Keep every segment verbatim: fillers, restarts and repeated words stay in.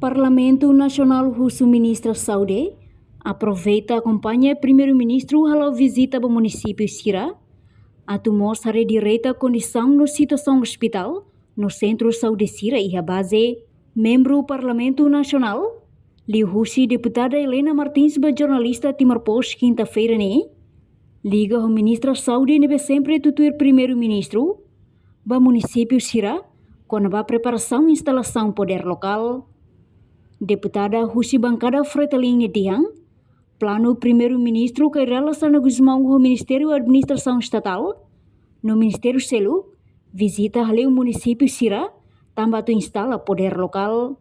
Parlamentu Nasionál husu Ministra Saúde aproveita akompaña Primeiru-Ministru hala'o vizita ba munisípiu sira, atu mós haree direta kondisaun no situasaun ospitál no sentru saúde sira iha baze. Membru Parlamentu Nasionál liuhusi Deputada Helena Martins ba jornalista Timor Post kinta-feira ne'e, liga ho Ministra Saúde ne'ebé sempre atu tuir Primeiru-Ministru ba munisípiu sira kona-ba preparasaun instalasaun podér lokál. Deputada husi bankada Fretilin ne'e dehan, planu Primeiru-Ministru Kay Rala Xanana Gusmão ho Ministériu Administrasaun Estatál no ministériu seluk vizita hale'u munisípiu sira tanba atu instala podér lokál.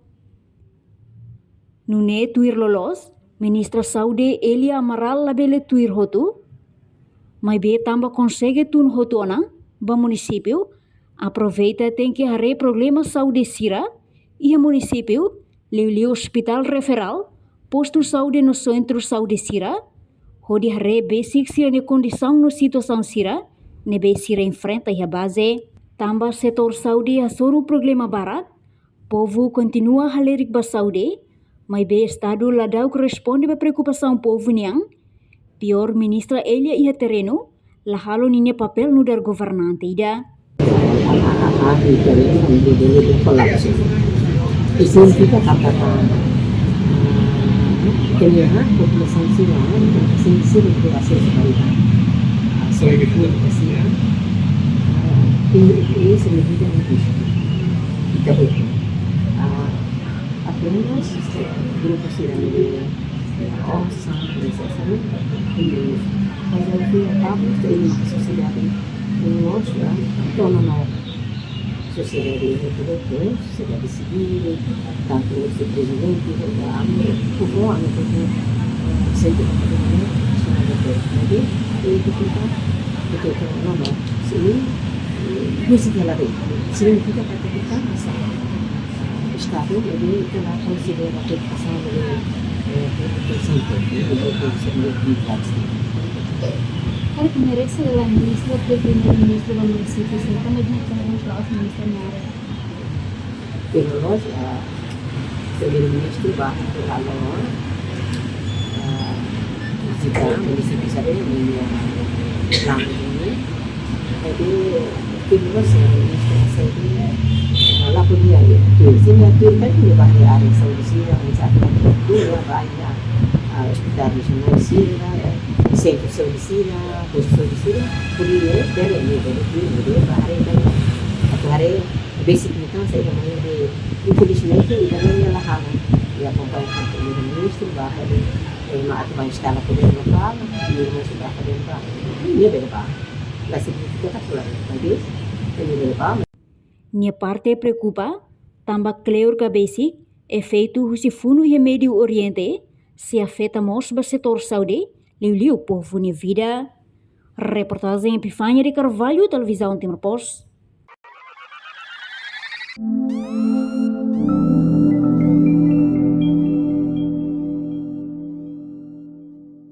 Nune'e tuir loloos, Ministra Saúde Elia Amaral labele tuir hotu, maibé tanba konsege tun hotu ona ba munisípiu, aproveita tenke haree problema saúde sira iha munisípiu, liuliu ospitál referál, postu saúde no sentru saúde sira, hodi haree besik sira-nia kondisaun no situasaun sira ne'ebé sira enfrenta iha baze. Tanba setór saúde hasoru problema barak, povu kontinua halerik ba saúde, maibé Estadu ladauk responde ba preokupasaun povu nian. Piór, Ministra Elia iha terrenu la halo ninia papél nu'udar governante ida. Ahi terrenu onde deve ter colapso. Isso significa que a populasaun sira, sira, sira que acesso a saúde pública sira, tem essa medida no risco. Apenas grupu sira ne'ebé osan, nesesáriu, mas ao fim e ao cabo, tem uma sociedade, um nós, né? Torna nova. Sosiedade ne'e to'o, sosiedade sivíl, tantu husi prezidente, tantu ami, povu, ami, povu, sente, sosiedade, e que fica, e que fica, não, não, se, música lá dentro, significa que tem que estar, Estadu ne'ebé la konsidera preokupasaun ne'ebé, eh, preokupasaun ne'ebé, ne'ebé konsidera preokupasaun. Karik merese la Ministra, Primeiru-Ministru ba munisípiu sira, tanba ne'e ita haree ministra na área. Temos nós, ah, Primeiru-Ministru ba atu halo, ah, vizita munisípiu sira ne'e, planu ne'e. Jadi, terus, eh, Ministra Saúde, eh, la podia, eh, tuir. Se nia tuir, kan, nia ba iha área saúde sira, misalnya, tuir, nia ba iha, ah, ospitál rejionál sira, eh, sentru saúde sira, postu saúde sira, podia, eh, bele, nia bele tuir, nia bele ba haree, kan. Atu haree, besik, entaun, saida mak ne'ebé, infelizmente, ida-ne'e nia la halo. Nia akompaña ho Primeiru-Ministru, ba, eh, ema atu ba instala podér lokál, nia mós ba podér ba. Nia bele ba. La signifika katak la, maibé, nia bele ba. Nia parte preokupa, tanba kleur ka besik, efeitu husi funu iha Médiu Oriente, sei afeta mós ba setór saúde, liuliu povu nia vida. Reportajen Epifania de Carvalho, Televizaun Timor Post.